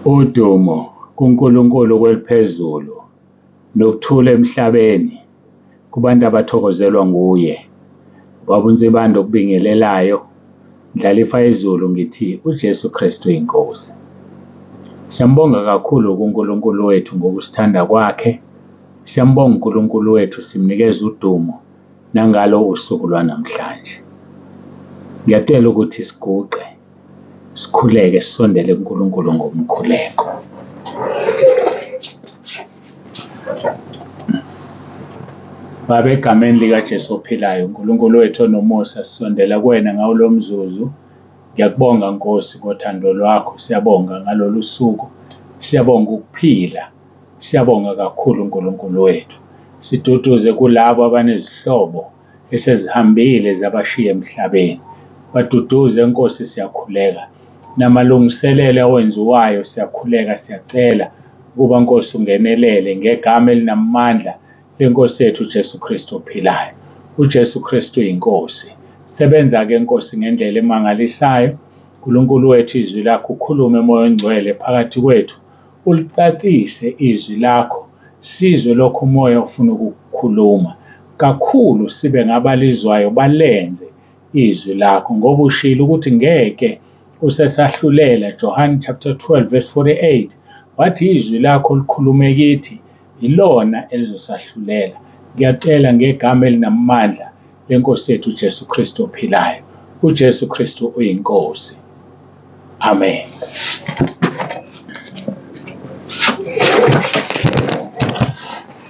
Udumo kuNkulunkulu kweliphezulu, nokuthula emhlabeni kubantu abathokozelwa nguye. Ubaba uNsibande okubingelelayo, Ndlalifa yezulu, ngithi uJesu Kristu inkosi. Siyambonga kakhulu kuNkulunkulu wethu ngokusithanda kwakhe. Siyambonga uNkulunkulu wethu, simnikeza udumo nangalo usuku lwanamhlanje. Ngiyacela ukuthi siguqe, sikhuleke, sisondele kuNkulunkulu ngomkhuleko. Baba, egameni likaJesu ophilayo, uNkulunkulu wethu onomusa, sisondela kuwena ngawo lo mzuzu. Ngiyakubonga Nkosi ngothando lwakho, siyabonga ngalolu suku, siyabonga ukuphila, siyabonga kakhulu uNkulunkulu wethu. Siduduze kulabo abanezihlobo esezihambile zabashiya emhlabeni. Baduduze Nkosi, siyakhuleka. Namalungiselelo awenziwayo siyakhuleka, siyacela ukuba Nkosi ungenelele ngegama elinamandla lenkosi yethu uJesu Kristu ophilayo. uJesu Kristu uyinkosi. Sebenza-ke Nkosi ngendlela emangalisayo. Nkulunkulu wethu, izwi lakho ukhulume moya ongcwele phakathi kwethu, ulicacise izwi lakho, sizwe lokho umoya ufuna ukukukhuluma. Kakhulu sibe ngabalizwayo balenze izwi lakho, ngoba ushilo ukuthi ngeke usesahlulela. John chapter 12 verse 48 wathi izwi lakho likhulume kithi ilona elizosahlulela. Ngiyacela ngegama elinamandla lenkosi yethu uJesu Kristu ophilayo. uJesu Kristu uyinkosi. Amen.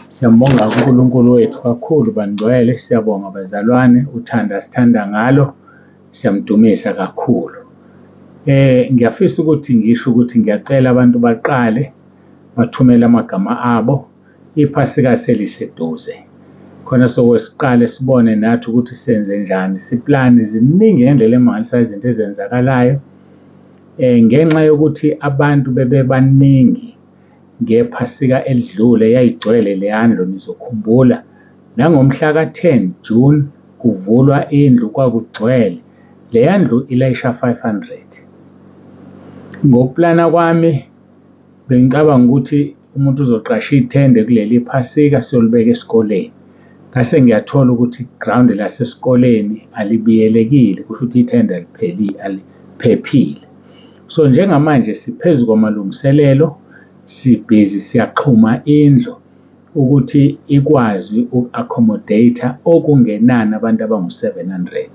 Siyambonga uNkulunkulu wethu kakhulu bangcwele, siyabonga bazalwane, uthando asithanda ngalo, siyamdumisa kakhulu. Ngiyafisa ukuthi ngisho ukuthi ngiyacela abantu baqale bathumele amagama abo, iphasika seliseduze. Khona sokwesiqale sibone nathi ukuthi senze njani, siplane. Ziningi ngendlela emangalisayo izinto ezenzakalayo. Ngenxa yokuthi abantu bebebaningi ngephasika elidlule, yayigcwele leya ndlu, nizokhumbula. Nangomhla ka-10 June kuvulwa indlu kwakugcwele. Leya ndlu ilayisha 500. Ngokuplana kwami bengicabanga ukuthi umuntu uzoqasha ithende kuleli phasika siyolibeka esikoleni. Ngase ngiyathola ukuthi ground lasesikoleni alibiyelekile, kusho ukuthi ithende aliphephile. So njengamanje siphezu kwamalungiselelo, sibhizi siyaxhuma indlu ukuthi ikwazi uku-accommodate okungenani abantu abangu-700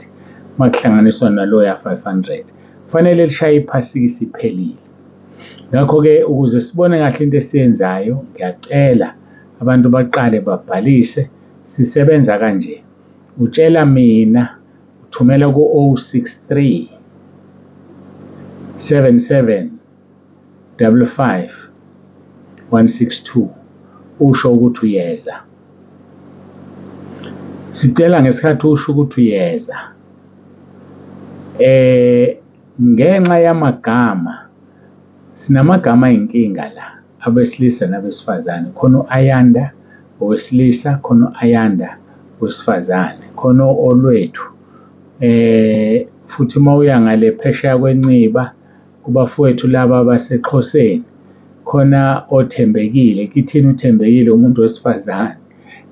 makuhlanganiswa naloya 500. Kufanele lishaye iphasika isiphelile. Ngakho-ke ukuze sibone kahle into esiyenzayo, ngiyacela abantu baqale babhalise. Sisebenza kanje, utshela mina, uthumela ku-063 77 55 162, usho ukuthi uyeza. Sicela ngesikhathi usho ukuthi uyeza, ngenxa yamagama, sinamagama ayinkinga la, abesilisa nabesifazane. Khona u-Ayanda owesilisa, khona u-Ayanda wesifazane, khona Olwethu. Futhi uma uya ngale phesheya kweNciba kubafowethu laba abaseXhoseni, khona oThembekile. Kithina uThembekile umuntu wesifazane,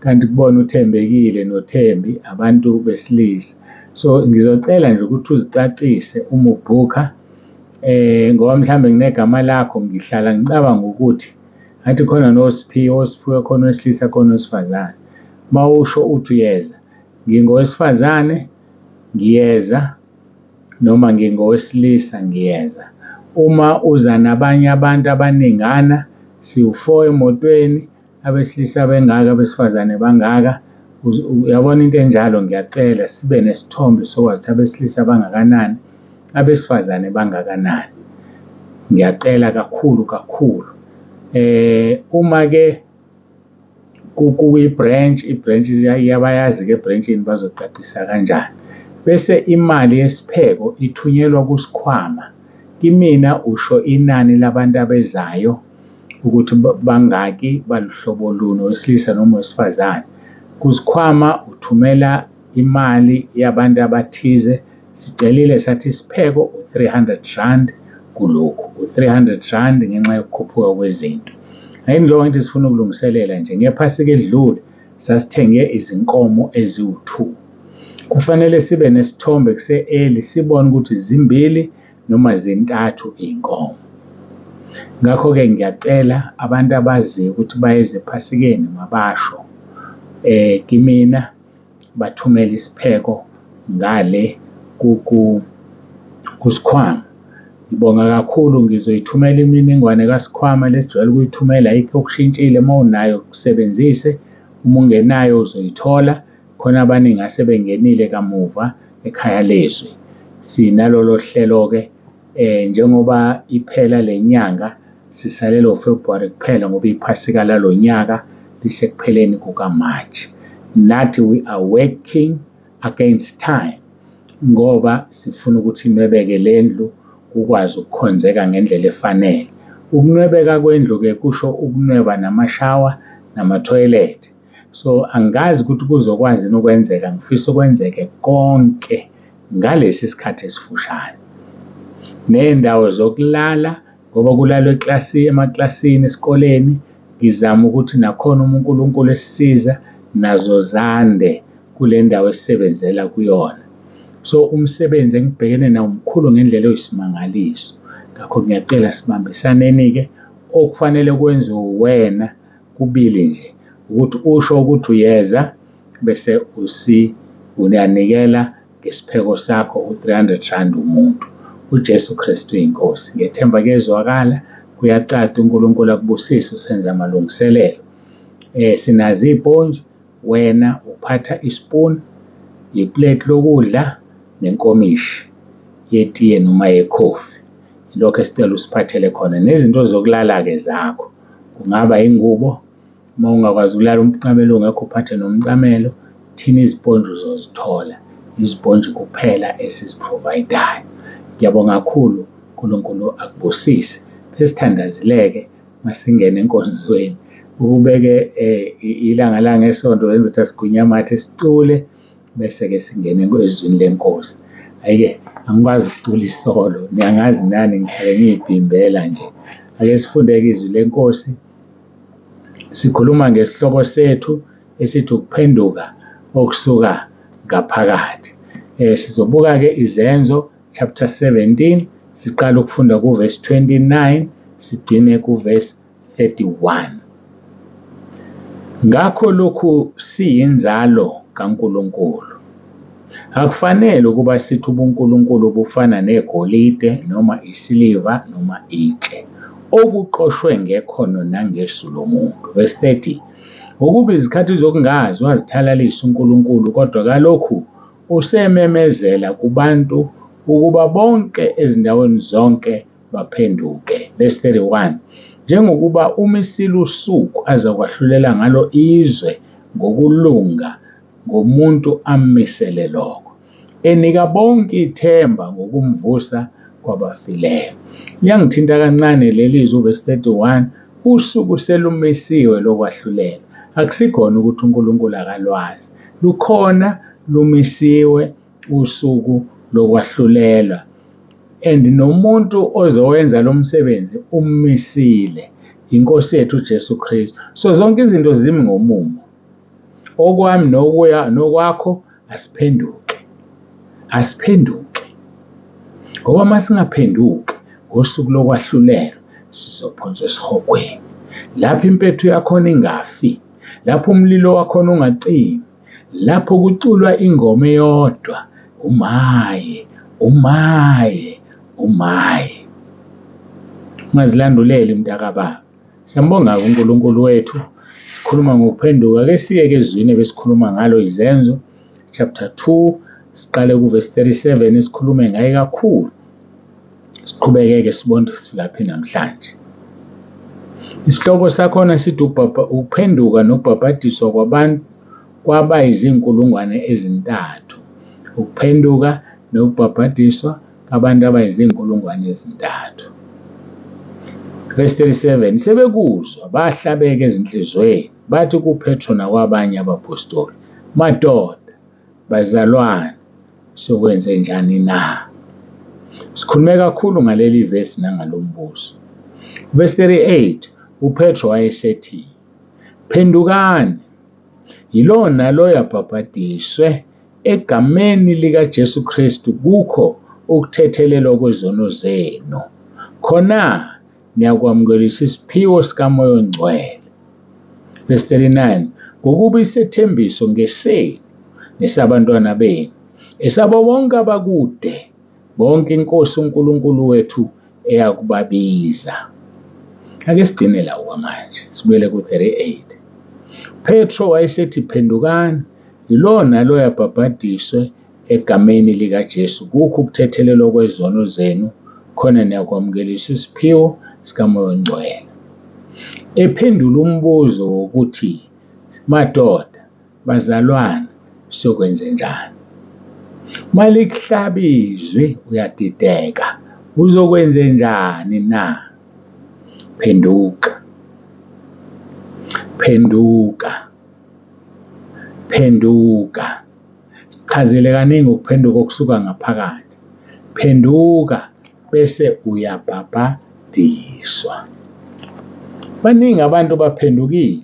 kanti kubona uThembekile noThembi abantu besilisa. So ngizocela nje ukuthi uzicacise uma ubhukha, ngoba mhlambe nginegama lakho, ngihlala ngicabanga ukuthi ngathi khona noSiphiwe, oSiphiwe khona owesilisa khona owesifazane. Uma usho uthi uyeza, ngingowesifazane ngiyeza, noma ngingowesilisa ngiyeza. Uma uza nabanye abantu abaningana, siwu-4 emotweni, abesilisa bengaka, abesifazane bangaka, uyabona into enjalo. Ngiyacela sibe nesithombe sokwazi ukuthi abesilisa bangakanani, abesifazane bangakanani. Ngiyacela kakhulu kakhulu. Uma-ke kuyi-branch, i-branch iyabayazi-ke ebhrentshini bazocacisa kanjani. Bese imali yesipheko ithunyelwa kusikhwama. Kimina usho inani labantu abezayo ukuthi bangaki, baluhlobo luni, owesilisa noma owesifazane. Kusikhwama uthumela imali yabantu abathize. Sicelile sathi isipheko u-300 rand, kulokhu, u-R300 ngenxa yokukhuphuka kwezinto. Ake njengoba ngithi sifuna ukulungiselela nje, ngephasika elidlule sasithenge izinkomo eziwu-2. Kufanele sibe nesithombe kuse-early sibone ukuthi zimbili noma zintathu iy'nkomo. Ngakho-ke ngiyacela abantu abaziyo ukuthi bayeza ephasikeni mabasho kimina bathumele isipheko ngale kuSikhwama. Ngibonga kakhulu ngizoyithumela imininingwane kaSikhwama le esijwayele ukuyithumela, ayikho okushintshile mawunayo kusebenzise, uma ungenayo uzoyithola. Khona abaningi asebengenile kamuva ekhaya lezwi. Sinalolo hlelo-ke njengoba iphela le nyanga sisalelwe u-February kuphela ngoba iphasika lalo nyaka lisekupheleni kuka-March. Nathi we are working against time ngoba sifuna ukuthi inwebeke le ndlu kukwazi ukukhonzeka ngendlela efanele. Ukunwebeka kwendlu-ke kusho ukunweba namashawa namathoyilethi. So angazi ukuthi kuzokwazi yini ukwenzeka, ngifisa kwenzeke konke ngalesi sikhathi esifushane. Ney'ndawo zokulala ngoba kulalwa emaklasini esikoleni, ngizama ukuthi nakhona uma uNkulunkulu esisiza nazo zande kule ndawo esisebenzela kuyona. So umsebenzi engibhekene nawo mkhulu ngendlela eyisimangaliso. Ngakho ngiyacela sibambisaneni-ke, okufanele kwenziwe uwena kubili nje, ukuthi usho ukuthi uyeza bese uyanikela ngesipheko sakho u-R300 umuntu. UJesu Kristu uyinkosi. Ngiyethemba kuyezwakala, kuyacaca uNkulunkulu akubusise usenza amalungiselelo. Sinazo iy'pontshi, wena uphatha isipuni, ipleti lokudla nenkomishi yetiye noma yekhofi. Ilokho esicela usiphathele khona nezinto zokulala-ke zakho, kungaba ingubo, uma ungakwazi ukulala umcamelo ungekho uphathe nomcamelo. Thina izipontshi uzozithola, izipontshi kuphela esizi-provide-ayo. Ngiyabonga kakhulu, uNkulunkulu akubusise. Sesithandazile-ke masingene enkonzweni. Ukube-ke ilanga langeSonto bengizothi asiginye amathe sicule bese-ke singene ezwini lenkosi. Hhayi-ke angikwazi ukucula isolo, niyangazi nani ngihlale ngiyibhimbela nje. Ake sifunde-ke izwi lenkosi. Sikhuluma ngesihloko sethu esithi ukuphenduka okusuka ngaphakathi. Sizobuka-ke Izenzo chapter 17, siqala ukufunda kuvesi 29 sigcine kuvesi 31. Ngakho lokhu siyinzalo kaNkulunkulu. Akufanele ukuba sithi ubuNkulunkulu bufana negolide noma isiliva noma itshe okuqoshwe ngekhono nangesu lomuntu. Verse 30. Ngokuba izikhathi zokungazi wazithalalisa uNkulunkulu, kodwa kalokhu usememezela kubantu ukuba bonke ezindaweni zonke baphenduke. Verse 31. Njengokuba umisile usuku azakwahlulela ngalo izwe ngokulunga ngomuntu ammisele lokho, enika bonke ithemba ngokumvusa kwabafileyo. Liyangithinta kancane leli zwi uvesi 31, usuku selumisiwe lokwahlulela. Akusikhona ukuthi uNkulunkulu akalwazi, lukhona lumisiwe usuku lokwahlulelwa and nomuntu ozowenza lo msebenzi ummisile, inkosi yethu uJesu Kristu. So zonke izinto zimi ngomumo. Okwami nokuya nokwakho asiphenduke, asiphenduke ngoba uma singaphenduki ngosuku lokwahlulelwa sizophonswa esihogweni lapho impethu yakhona ingafi, lapho umlilo wakhona ungacimi, lapho kuculwa ingoma eyodwa, umaye, umaye, umaye. Ungazilanduleli mntakababa. Siyambonga-ke uNkulunkulu wethu, sikhuluma ngokuphenduka. Ake siye-ke ezwini ebesikhuluma ngalo, Izenzo chapter 2, siqale kuvesi 37 esikhulume ngaye kakhulu. Siqhubeke-ke sibone ukuthi sifikaphi namhlanje. Isihloko sakhona sithi ukuphenduka nokubhabhadiswa kwabantu kwaba yizinkulungwane ezintathu. Ukuphenduka nokubhabhadiswa abantu abayizinkulungwane ezintathu. Verse 37, sebekuzwa bahlabeka ezinhliziyweni, bathi kuPetro nakwabanye abaphostoli, madoda, bazalwane, sokwenze njani na? Sikhulume kakhulu ngaleli vesi nangalo mbuzo. Verse 38, uPetro wayesethi, Phendukani, yilowo nalowo abhabhadiswe egameni likaJesu Kristu kukho ukuthethelelwa kwezono zenu, khona niyakwamukeliswa isiphiwo sikaMoya oNgcwele. Verse 39, ngokuba isethembiso ngesenu nesabantwana benu, esabo bonke abakude, bonke iNkosi uNkulunkulu wethu eyakubabiza. Ake sigcine la okwamanje, sibuyele ku-38. Petro wayesethi phendukani, yilowo naloyo abhabhadiswe egameni likaJesu kukho ukuthethelelwa kwezono zenu, khona niyakwamukeliswa isiphiwo sikaMoya oNgcwele. Ephendula umbuzo wokuthi madoda, bazalwane, siyokwenzenjani? Uma likuhlaba izwi uyadideka, uzokwenzenjani na? Phenduka, phenduka, phenduka. Sichazile kaningi ukuphenduka okusuka ngaphakathi. Phenduka bese uyabhabhadiswa. Baningi abantu baphendukile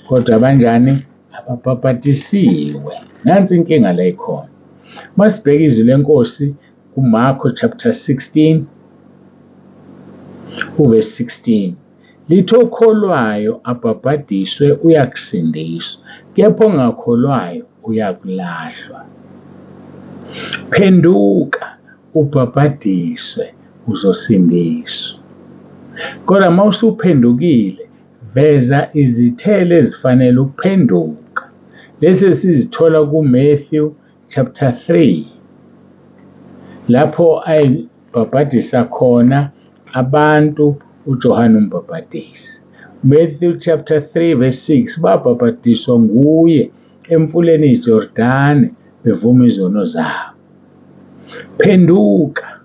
kodwa banjani? Ababhabhadisiwe. Nansi inkinga la ikhona. Masibheka izwi lenkosi kuMarko chapter 16 uverse 16 lithi okholwayo abhabhadiswe uyakusindiswa, kepha ongakholwayo uyakulahlwa. Phenduka ubhabhadiswe uzosindiswa. Kodwa uma usuphendukile veza izithelo ezifanele ukuphenduka. Lezi esizithola kuMatthew chapter 3 lapho ayebhabhadisa khona abantu uJohane uMbhabhadisi. Matthew chapter 3 verse 6 babhabhadiswa nguye emfuleni iJordani bevuma izono zabo. Phenduka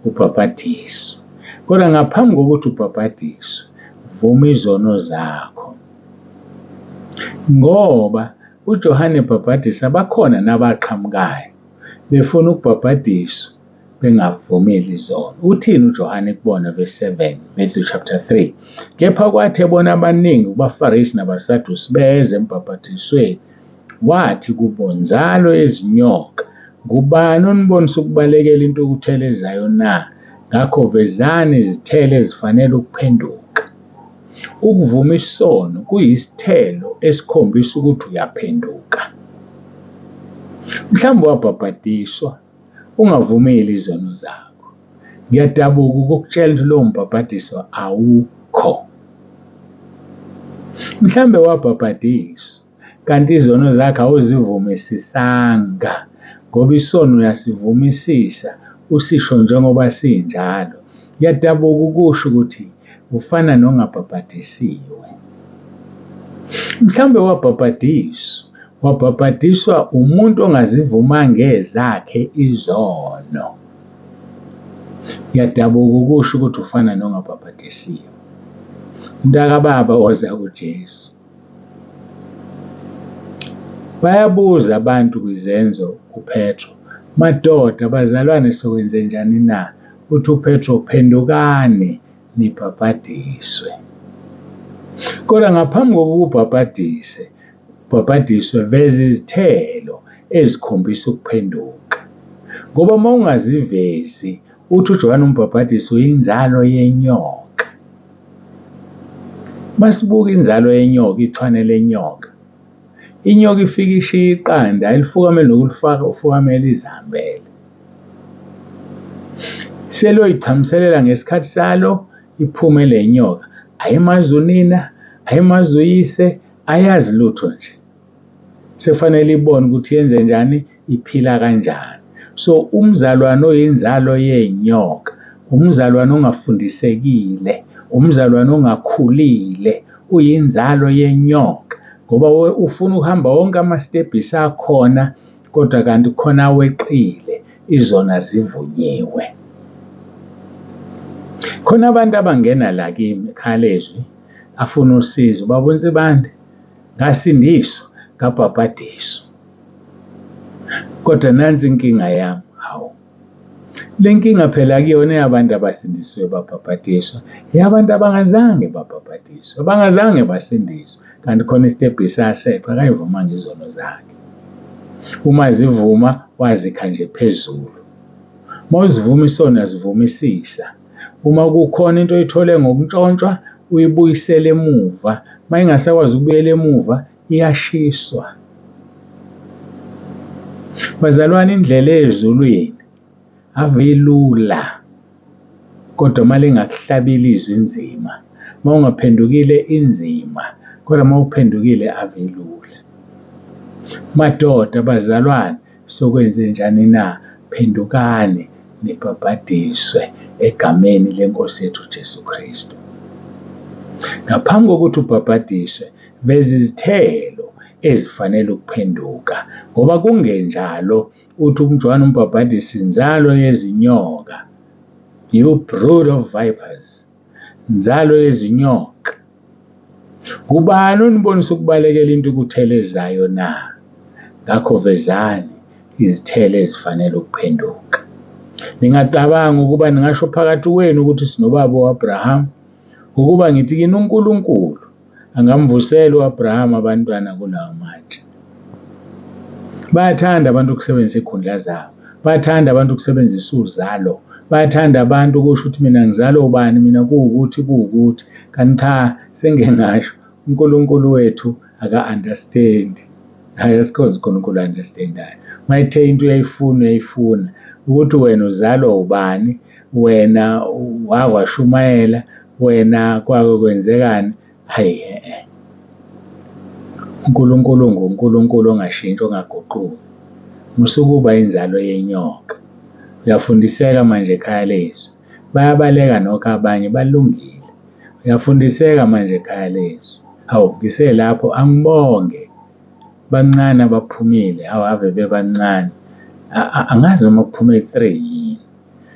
ubhabhadiswe. Kodwa ngaphambi kokuthi ubhabhadiswe, vuma izono zakho. Ngoba uJohane ebhabhadisa bakhona nabaqhamukayo befuna ukubhabhadiswa bengavumeli izono. Uthini uJohane kubona verse 7 Matthew chapter 3? Kepha kwathi ebona abaningi kubaFarisi nabaSadusi beze embhabhadisweni, wathi kubo, nzalo yezinyoka, ngubani onibonisa ukubalekela intukuthelo ezayo na? Ngakho vezani izithelo ezifanele ukuphenduka. Ukuvuma isono kuyisithelo esikhombisa ukuthi uyaphenduka. Mhlawumbe wabhabhadiswa ungavumeli izono zakho. Ngiyadabuka ukukutshela ukuthi lowo mbhabhadiso awukho. Mhlawumbe wabhabhadiswa kanti izono zakho awuzivumisisanga ngoba isono uyasivumisisa usisho njengoba sinjalo. Ngiyadabuka ukusho ukuthi ufana nongabhabhadisiwe. Mhlawumbe wabhabhadiswa, wabhabhadiswa umuntu ongazivumanga ezakhe izono. Ngiyadabuka ukusho ukuthi ufana nongabhabhadisiwe. Mntakababa woza kuJesu. Bayabuza abantu kwizenzo kuPetro, madoda, bazalwane sokwenzenjani na? Uthi uPetro, phendukani nibhabhadiswe. Kodwa ngaphambi kokuba ubhabhadise, ubhabhadiswe veza izithelo ezikhombisa ukuphenduka. Ngoba uma ungazivezi, uthi uJohane uMbhabhadisi uyinzalo yenyoka. Masibuka inzalo yenyoka, ichwane lenyoka. Inyoka ifike ishiye iqanda, ayilifukameli nokulifaka ufukamela izihambele. Seloyichamuselela ngesikhathi salo, iphume le nyoka. Ayimazi unina, ayimazi uyise, ayazi lutho nje. Sekufanele ibone ukuthi yenze njani, iphila kanjani. So umzalwane oyinzalo yenyoka, umzalwane ongafundisekile, umzalwane ongakhulile, uyinzalo yenyoka ngoba ufuna ukuhamba wonke amastebhisi akhona kodwa kanti khona aweqile izona zivunyiwe. Khona abantu abangena la kimi eKhalezwi afuna usizo, baba uNsibande ngasindiswa ngabhabhadiswa kodwa nansi inkinga yami. Hawu, Le nkinga phela akuyona eyabantu abasindisiwe babhabhadiswa, eyabantu abangazange babhabhadiswe, abangazange basindiswe. Kanti khona isitebhisi aseqa akayivumanga izono zakhe. Uma zivuma wazikha nje phezulu. Uma uzivuma isono uyazivumisisa. Uma kukhona into oyithole ngokuntshontshwa uyibuyisele emuva. Uma ingasakwazi ukubuyela emuva iyashiswa. Bazalwane, indlela ezulwini ave ilula kodwa uma lingakuhlabile izwi inzima, uma ungaphendukile inzima, kodwa uma uphendukile ave ilula. Madoda, bazalwane, sokwenzenjani na? Phendukani nibhabhadiswe egameni lenkosi yethu Jesu Kristu. Ngaphambi kokuthi ubhabhadiswe, veza izithelo ezifanele ukuphenduka, ngoba kungenjalo uthi uJohane uMbhabhadisi, inzalo yezinyoka, you brood of vipers, nzalo yezinyoka. Ngubani onibonisa ukubalekela intukuthelo ezayo na? Ngakho vezani izithelo ezifanele ukuphenduka. Ningacabangi ukuba ningasho phakathi kwenu ukuthi sinobaba u-Abrahama, ngokuba ngithi kini uNkulunkulu angamvusela u-Abrahama abantwana kulawa matshe. Bayathanda abantu ukusebenzisa iy'khundla zabo, bayathanda abantu ukusebenzisa uzalo, bayathanda abantu ukusho ukuthi mina ngizalwa ubani, mina kuwukuthi kuwukuthi. Kanti cha, sengike ngasho, uNkulunkulu wethu aka-understand-i. Hhayi, asikhonzi uNkulunkulu o-understand-ayo. Uma ethe into uyayifuna, uyayifuna. Ukuthi wena uzalwa ubani, wena wakwashumayela, wena kwake kwenzekani, hhayi e-e. UNkulunkulu unguNkulunkulu ongashintshi ongaguquki. Musa ukuba inzalo yenyoka. Uyafundiseka manje ekhaya lezwi. Bayabaleka nokho abanye balungile. Uyafundiseka manje ekhaya lezwi. Hawu ngiselapho angibonge. Bancane abaphumile, hawu ave bebancane. Angazi noma kuphume 3 yini.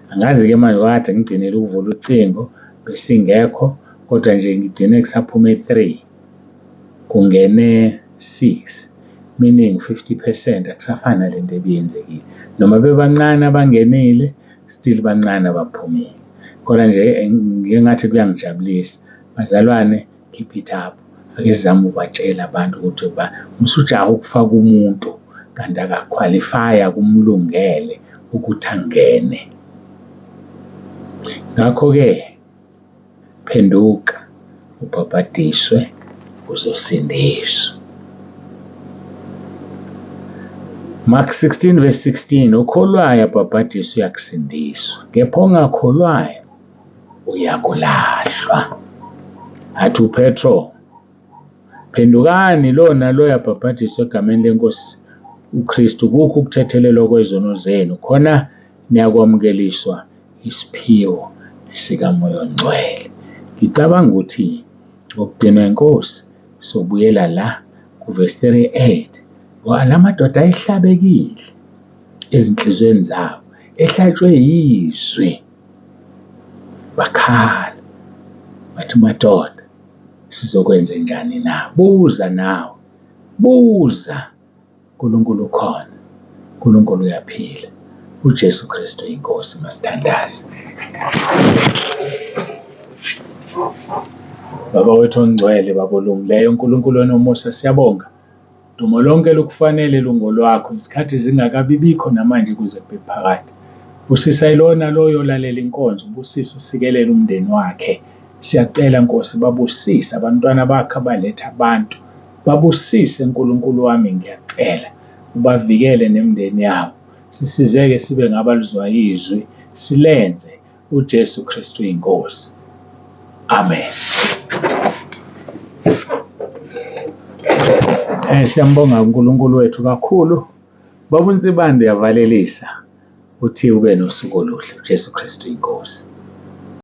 Angazi-ke manje ngoba kade ngigcinile ukuvula ucingo besingekho kodwa nje ngigcine kusaphume 3 kungene 6 meaning 50% akusafani nale nto ebiyenzekile. Noma bebancane abangenile still bancane abaphumile. Kodwa nje ngike ngathi kuyangijabulisa. Bazalwane keep it up. Ake sizame ukubatshela abantu ukuthi usujaha ukufaka umuntu kanti akakhwalifaya kumlungele ukuthi angene. Ngakho-ke phenduka ubhabhadiswe uzosindiswa. Mark 16 verse 16 okholwayo abhabhadiswe uyakusindiswa kepha ongakholwayo uyakulahlwa. Athi uPetro, phendukani lo naloyo abhabhadiswe egameni leNkosi uKristu kukho ukuthethelelwa kwezono zenu, khona niyakwamukeliswa isiphiwo sikaMoya oNgcwele. Ngicabanga ukuthi ngokugcinwa inkosi sobuyela la kuvesi 38 ngoba la madoda ayehlabekile ezinhliziyweni zabo, ehlatshwe yizwi. Bakhala bathi, madoda sizokwenze njani na? Buza nawe, buza. uNkulunkulu ukhona, uNkulunkulu uyaphila, uJesu Kristu inkosi. Masithandaze. Baba wethu ongcwele, Baba olungileyo, uNkulunkulu onomusa, siyabonga. Dumo lonke lukufanele lungolwakho, izikhathi zingakabi bikho namanje kuze kube phakade. Busisa yilona loyo olalela inkonzo, ubusise usikelele umndeni wakhe. Siyacela Nkosi, babusise abantwana bakhe abaletha abantu. Babusise Nkulunkulu wami ngiyacela, ubavikele nemindeni yabo. Sisizeke sibe ngabalizwayo izwi, silenze. uJesu Kristu iNkosi. Amen. Siyambonga uNkulunkulu wethu kakhulu. Baba uNsibande uyavalelisa. Uthi ube nosuku oluhle. uJesu Kristu iNkosi.